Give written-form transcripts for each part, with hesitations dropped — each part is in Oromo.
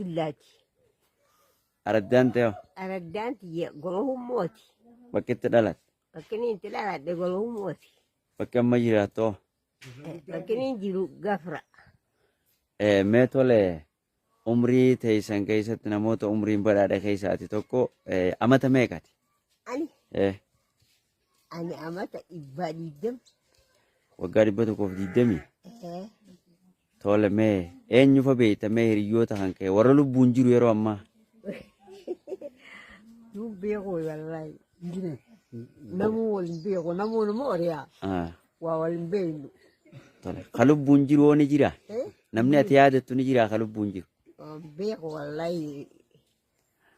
Abdullaati. Araddaan ta'e Araddaan tiyya gola hummooti. Bakki itti dhalatte. Bakki inni itti dhaladhe gola hummooti. Bakki amma jiraattu hoo? Bakki inni jiru gafra. Mee tole umrii teessan keessatti namoota umriin badhaadhe keessaa ati tokko amata meeqati? Ani ani amata 120. Waggaa 120. Tole mee eenyufa beekta mee hiriyyoota kan kee warra lubbuun jiru yeroo ammaa? Nuun beeku wallaahi. Namuu wal hin beeku namuu nama oriyaa waa wal hin beeknu. Tole ka lubbuun jiru hoo ni jira? Namni ati yaadattu ni jira ka lubbuun jiru? Waan beeku wallaahi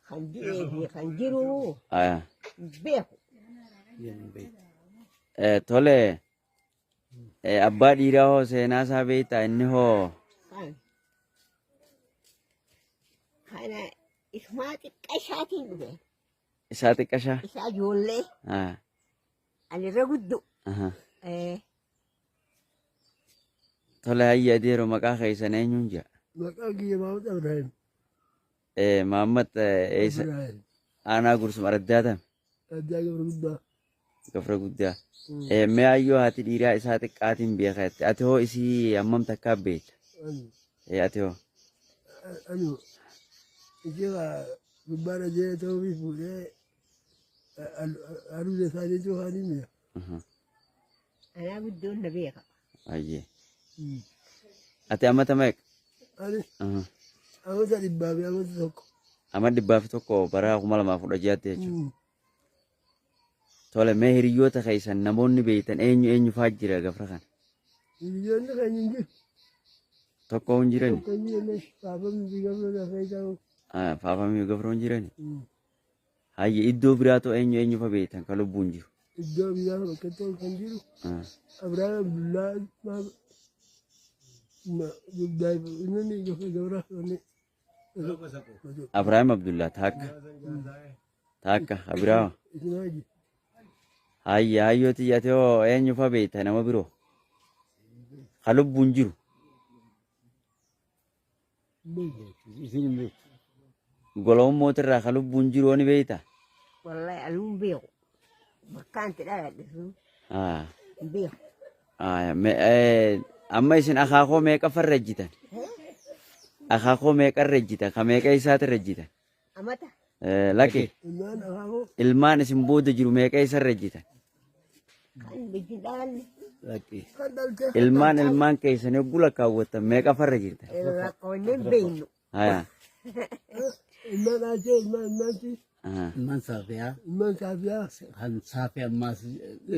kan du'ee fi kan jiru hin beeku. Tole Abbaa dhiiraa hoo seenaa isaa beektaa inni hoo? Kan kana isumaa xiqqa isaatiin dhufe. Isaa xiqqashaa? Isaa ijoollee ani irra guddu. Tole hayya adeero maqaa keessan eenyuun jedha? Maqaan kiyya Maamad Ibrahim. Maamad eessa? Ibrahim. Aanaa Gursum araddaa tami? Addaa Gabra Guddaa. Gafra guddaa. Mee ayyoo haati dhiiraa isaa xiqqaatiin beeka jette. Ati hoo isii hammam takkaa beekta? Ani. Ati hoo? Ani ishee gubbaa dhajee ta'uu fuudhee aruuza isaanii cufaanii mi'a. Anaa guddoon na beeka. Ayyee. Ati amata meeqa? Ani amata dhibbaa fi amata tokko. Ama 101 bara 2016tti jechuudha. Tole mee hiriyoota keessan namoonni beektan eenyu eenyu fa'aa jira gafra kana? Hiriyoonni keenya hin jiru. Tokko hin jirani? Tokko hin jirre faafamni fi gabra lafee ta'u. Faafamii gafra hin jirani? Hayya iddoo biraatoo eenyu eenyu fa beektan ka lubbuun jiru? Iddoo biraa bakka ta'u kan jiru Abrahaam Abdullaa Guddaa inni gabra Abrahaam Abdullaa taakka. Taakka abiraa. Ismaaji. Hayya hayyoo tiyya ati hoo eenyu fa beekta nama biroo? Ka lubbuun jiru. Isin hin beektu. Gola ummootirraa ka lubbuun jiru hoo ni beekta? Wallahi anuu hin beeku. Bakkaan itti dhaladhe sun hin beeku. Amma isin akaakoo meeqa farra ejjitan? Akaakoo meeqa irra ejjitan? Ka meeqa isaati irra ejjitan? Amata. Lakki Ilmaan akaakoo ilmaan isin booda jiru meeqa isa irra ejjitan? Kan itti dhalanne. Lakki. Kan dhalte. Ilmaan ilmaan keessan yogguu lakkaawwattan meeqa farra jirtan? Lakkoonnee hin beeknu. Haya. Ilmaan Aachee, ilmaan Ilmaanti, Ilmaan Saafiyaa. Ilmaan Saafiyaa. Kan Saafiyaa ammaas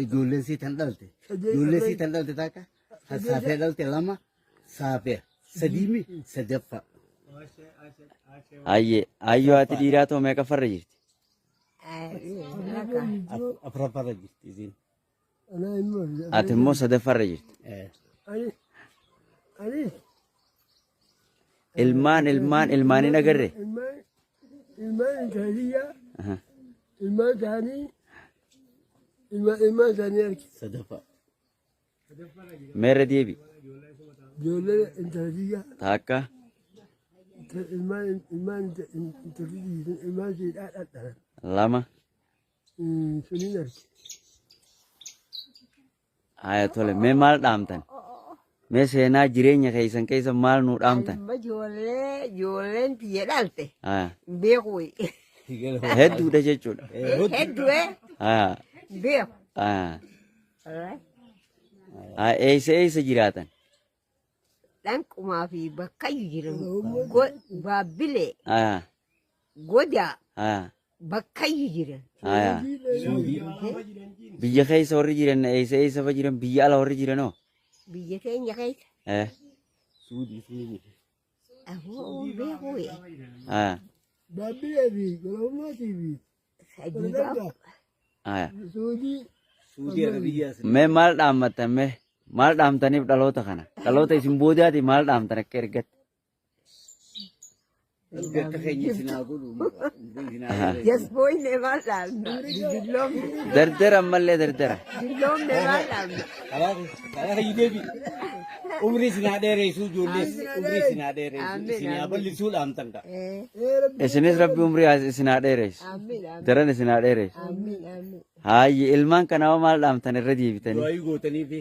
ijoolleen sii tan dhalte. Sadee Ijoollee sii tan dhalte takka. Kan Saafiyaa dhalte lama. Saafiyaa. Sadiimi sadaffaa. Hayyee. Hayyoo haati dhiiraa too meeqa farra jirti? Afuraffaarra jirti isiin. Anaa immoo. Ati immoo sadaffaarra jirti. Ani. Ani. Ilmaan ilmaan ilmaan hin agarre. Ilmaan ilmaan intaliyyaa. Ilmaan isaanii ilmaan ilmaan isaanii arge. Sadaffaa. Meerra deebi. Ijoollee intaliyyaa. Taakka. Ilmaan ilmaan intaliyyaa ilmaan siidhaa dhadhalan. Lama. Suniin arge. Haya tole mee maal dhaamtan? Mee seenaa jireenya keessan keessa maal nuu dhaamtan? Amma ijoollee ijoolleen tiyya dhalte Haya hin beeku. Hedduudha jechuudha. Hedduu Haya hin beeku. haya Wallahi. Haya eessa eessa jiraatan? Dhanqumaa fi bakkayyuu jiran baabbilee Haya godaa haya bakkayyuu jiran. Haya biyya keessa warri jiran eessa eessa fa jiran biyya ala warri jiran hoo? Biyya keenya keessa. Suudii suudii. Ahoo beeku. Haya Baabbilee fi Golommaatii fi Sadii baaf. Haya Suudii. Suudii Arabiyyaa. Mee maal dhaammattan mee maal dhaamtaniif dhaloota kana dhaloota isin boodaati maal dhaamtan akka ergatti? Rabbi akka keenya isin haa godhu. Isin haa godhu. Jasbooyne maal dhaabna? Dulloomne. Dardara ammallee dardara. Dulloomne maal dhaabna? Karaa karaa kiyyi deebi. Umrii isin haa dheereessuu ijoollees umrii isin haa dheereessuu isin haa bal'isuu dhaamtan ka'a. Ee rabbi. Isinis rabbi umrii isin haa dheeressu. Amiin amiin. Daran isin haa dheeressu. Amiin amiin. Haayye ilmaan kanaa hoo maal dhaamtan irra deebitanii? Du'aayii gootanii fi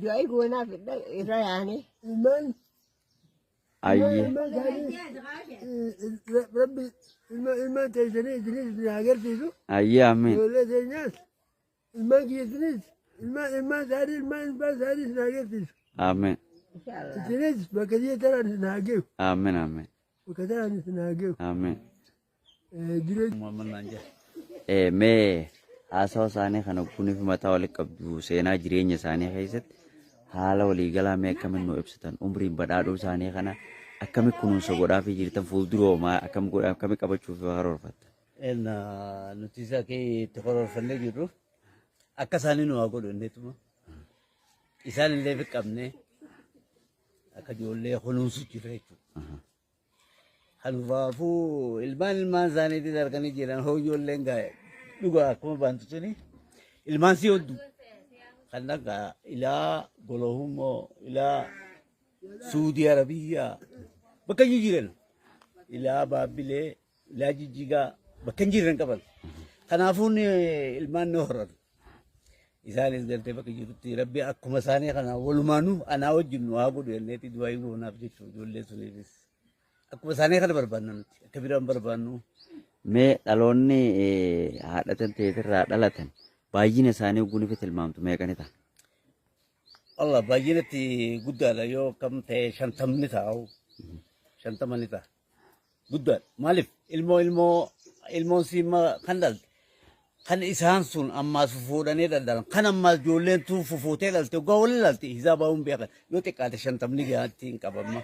Du'aa goonaaf irra yaane. Ilmaan Haayye. ilmaan isaanii rabbi ilmaan teessanii isinis isin haa agarsiisu. Haayye amiin. Ijoollee teenyaas ilmaan kiyyasinis ilmaan ilmaan isaanii ilmaan ilmaan isaanii isin haa agarsiisu. Amiin. Inshaallah. Isinis bakka biyya tanaan isin haa ge'u. Amiin amiin. Bakka tanaan isin haa ge'u. Amiin. Jireenya. Muhammad naan jedhe. Mee haasawa isaanii kana kuniif mataa walitti qabdu seenaa jireenya isaanii keessatti haala waliigalaa mee akkamiin nu ibsitan umriin badhaadhuu isaanii kana akkami kunuunsa godhaafii jirtan fuuldura homaa akkam godha akkami qabachuuf karoorfattan? Enna nuti isa kee itti karoorfannee jirru akka isaanii nu haa godhu inneetuma. Isaan illee fiqqabne akka ijoollee kunuunsu jira jechuudha. Kanumaafuu ilmaan ilmaan isaaniitis harkanii jiran hoo ijoolleen gaa dhugaa akkuma baantu suni ilmaan si hoddu. Kan akka ilaa Golohumoo ilaa Suudii Arabiyyaa bakka iyyuu jiran ilaa Baabbilee ilaa Jijjigaa bakka hin jirren qaban. Kanaafuu ilmaan ni horan. Isaanis galtee bakka jirutti rabbi akkuma isaanii kana walumaanuu anaa wajjin nu haa godhu jenneeti du'aa goonaaf jechuudha ijoollee suniifis. Akkuma isaanii kana barbaanna nuti akka biraan barbaannu. Mee dhaloonni haadha tanteetirraa dhalatan baay'ina isaanii ogguun ifa tilmaamtu meeqani ta'a? Allah baay'inatti guddaadha yoo kam ta'e shantamni taa'u shantama ni ta'a. Guddaadha. Maaliif ilmoo ilmoo ilmoon siima kan dhalte kan isaan sun ammaas fufuudhanii dhaldalan kan ammaas ijoolleen tun fufuutee dhalte waggaa waliin dhalte hisaa baa'uun beekan yoo xiqqaate shantamni gahaatti hin qabamma.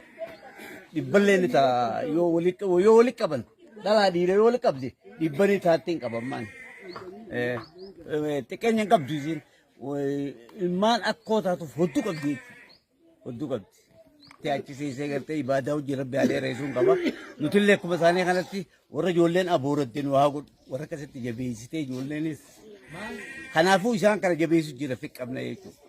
Dhibballee ni ta'a yoo wali qaban dhalaa dhiira yoo wali qabde dhibba ni taatti hin qabammaan. Xiqqeenya hin qabdu isiin ilmaan akkoo taatuuf hodduu qabdi jechuudha. Hodduu qabdi. Itti achisiisee gartee ibaadaa hojii rabbi haa dheeressuun qaba. Nutillee akkuma isaanii kanatti warra ijoolleen abooratte nu haa godhu. Warra akkasitti jabeessitee ijoolleenis. Kanaafuu isaan kana jabeessu jira fiqqabna jechuudha.